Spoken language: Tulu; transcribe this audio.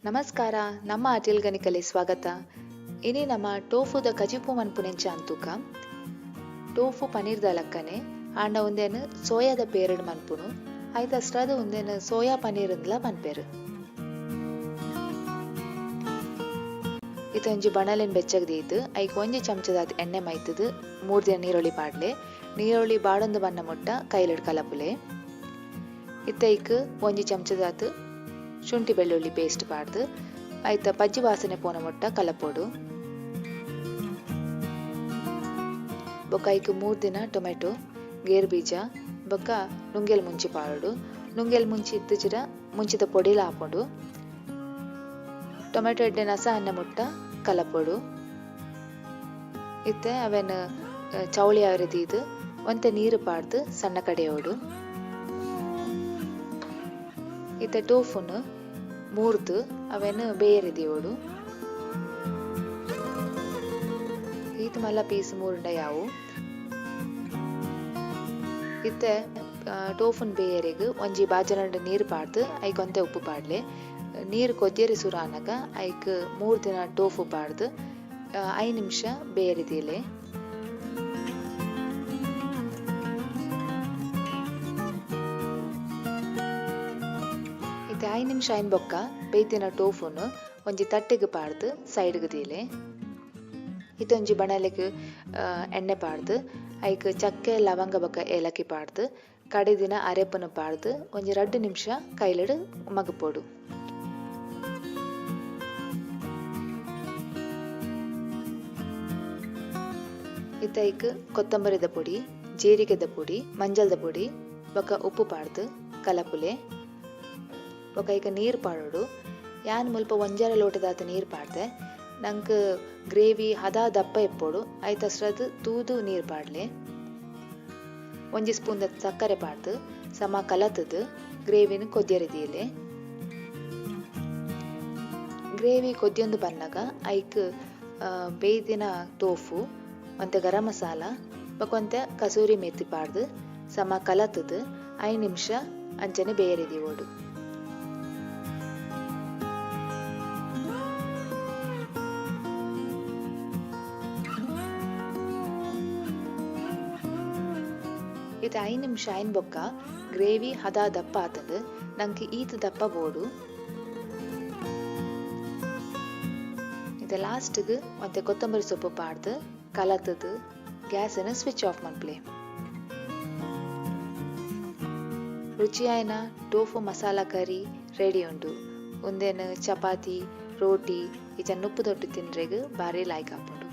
ನಮಸ್ಕಾರ, ನಮ್ಮ ಅಟಿಲ್ಗನಿಕಲೆ ಸ್ವಾಗತ. ಇನಿ ನಮ್ಮ ಟೋಫುದ ಕಜಿಪು ಮನ್ಪುನೆಂಚ ಅಂತೂಕ. ಟೋಫು ಪನೀರ್ದ ಲಕ್ಕನೆ ಆಂಡ ಉಂದೆನ್ ಸೋಯಾದ ಪೇರ್ಡ್ ಮನ್ಪುನು. ಐತಷ್ಟಾದ್ ಉಂದೆನ್ ಸೋಯಾ ಪನೀರ್ ಇಂದ್ಲ ಪನ್ಪೆರ್. ಇತ್ತೆ ಒಂಜಿ ಬಣಲೆನ್ ಬೆಚ್ಚಗ್ ದೀದ್ ಐಕ್ ಒಂಜಿ ಚಮಚದಾತ್ ಎಣ್ಣೆ ಮೈತ್ದ್ ಮೂರ್ದಿನ ನೀರುಳ್ಳಿ ಪಾಡ್ಲೆ. ನೀರುಳ್ಳಿ ಬಾಡೊಂದು ಬನ್ನ ಮುಟ್ಟ ಕೈಲೆಡ್ ಕಲಪುಲೆ. ಇತ್ತೆ ಐಕ್ ಒಂಜಿ ಚಮಚದಾತ್ ಶುಂಠಿ ಬೆಳ್ಳುಳ್ಳಿ ಪೇಸ್ಟ್ ಪಾಡ್ದ್ ಐತ ಪಜ್ಜಿ ವಾಸನೆ ಪೋನ ಮುಟ್ಟ ಕಲಪೊಡು. ಬೊಕ್ಕ ಐಕ್ ಮೂರ್ದಿನ ಟೊಮೆಟೊ, ಗೇರು ಬೀಜ ಬೊಕ್ಕ ನುಂಗೆಲ್ ಮುಂಚಿ ಪಾಡೊಡು. ನುಂಗೆಲ್ ಮುಂಚಿ ಇತ್ತಿಜಿಡ ಮುಂಚಿದ ಪೊಡಿಲ ಆಪುಂಡು. ಟೊಮೆಟೊ ಎಡ್ಡೆ ನಸ ಅನ್ನ ಮುಟ್ಟ ಕಲಪೊಡು. ಇತ್ತೆ ಅವೆನ್ ಚೌಳಿ ಅವರೆ ದೀದ್ ಒಂತೆ ನೀರು ಪಾಡ್ದ್ ಸಣ್ಣ ಕಡೆಯೋಡು. ಇತ್ತೆ ಟೋಫುನು ಮೂರ್ದು ಅವೆನ್ ಬೇಯರೆ ದೀವೊಡು. ಈತ್ ಮಲ್ಲ ಪೀಸ್ ಮೂರುಂಡ ಯಾವು. ಇತ್ತೆ ಟೋಫುನ್ ಬೇಯರೆಗ್ ಒಂಜಿ ಬಾಜನಡ್ ನೀರು ಪಾಡ್ದ್ ಐಕ್ ಒಂತೆ ಉಪ್ಪು ಪಾಡ್ಲೆ. ನೀರು ಕೊದ್ಯರೆ ಸುರು ಆನಗ ಐಕ್ ಮೂರ್ದಿನ ಟೋಫು ಪಾಡ್ದ್ 5 ನಿಮಿಷ ಬೇಯರೆ ದೀಲೆ. ಇತ್ತೆ 5 ನಿಮಿಷ ಐನ್ ಬೊಕ್ಕ ಬೇಯ್ತಿನ ಟೋಫುನು ಒಂಜಿ ತಟ್ಟೆಗ್ ಪಾಡ್ದ್ ಸೈಡ್ಗ್ ದೀಲೆ. ಇತ್ತೆ ಒಂಜಿ ಬಣಲೆಗ್ ಎಣ್ಣೆ ಪಾಡ್ದ್ ಐಕ್ ಚಕ್ಕೆ ಲವಂಗ ಬೊಕ್ಕ ಏಲಕ್ಕಿ ಪಾಡ್ದ್ ಕಡೆದಿನ ಅರೆಪುನು ಪಾಡ್ದ್ ಒಂಜಿ 2 ನಿಮಿಷ ಕೈಲೆಡ್ ಮಗುಪೊಡು. ಇತ್ತೆ ಐಕ್ ಕೊತ್ತಂಬರಿದ ಪೊಡಿ, ಜೀರಿಗೆದ ಪೊಡಿ, ಮಂಜಲ್ದ ಪೊಡಿ ಬೊಕ್ಕ ಉಪ್ಪು ಪಾಡ್ದ್ ಕಲಪುಲೆ. ಬೊಕ್ಕ ಐಕ್ ನೀರು ಪಾಡೊಡು. ಯಾನ್ ಮುಲ್ಪ ಒಂಜರೆ ಲೋಟದಾತ್ ನೀರು ಪಾಡ್ದೆ. ನಂಕ್ ಗ್ರೇವಿ ಹದ ದಪ್ಪ ಇಪ್ಪೊಡು, ಐತಸ್ರದ್ ತೂದು ನೀರು ಪಾಡ್ಲೆ. ಒಂಜಿ ಸ್ಪೂನ್ ದ ಸಕ್ಕರೆ ಪಾಡ್ದ್ ಸಮ ಕಲತುದು ಗ್ರೇವಿನ್ ಕೊದ್ಯರೆ ದೀಲೆ. ಗ್ರೇವಿ ಕೊದ್ಯೊಂದು ಬನ್ನಗ ಐಕ್ ಬೇಯ್ದಿನ ಟೋಫು, ಒಂತೆ ಗರಂ ಮಸಾಲ ಬೊಕ್ಕ ಒಂತೆ ಕಸೂರಿ ಮೇಥಿ ಪಾಡ್ದ್ ಸಮ ಕಲತುದು 5 ನಿಮಿಷ ಅಂಚನೆ ಬೇಯರೆ ದೀವೊಡು. ಇತ್ತೆ 5 ನಿಮಿಷ ಐನ್ ಬೊಕ್ಕ ಗ್ರೇವಿ ಹದ ದಪ್ಪ ಆತಂಡ್. ನಂಕ್ ಈತ್ ದಪ್ಪ ಬೋಡು. ಇತ್ತೆ ಲಾಸ್ಟ್ಗ್ ಒಂತೆ ಕೊತ್ತಂಬರಿ ಸೊಪ್ಪು ಪಾಡ್ದ್ ಕಲತುದು ಗ್ಯಾಸ್ ನ್ ಸ್ವಿಚ್ ಆಫ್ ಮನ್ಪುಲೆ. ರುಚಿಯಾಯಿನ ಟೋಫು ಮಸಾಲ ಕರಿ ರೆಡಿ ಉಂಡು. ಉಂದೆನ್ ಚಪಾತಿ, ರೋಟಿ ಇಜ್ಜ ನುಪ್ಪು ದೊಟ್ಟು ತಿನ್ರೆಗ್ ಬಾರಿ ಲಾಯ್ಕ್ ಆಪುಂಡು.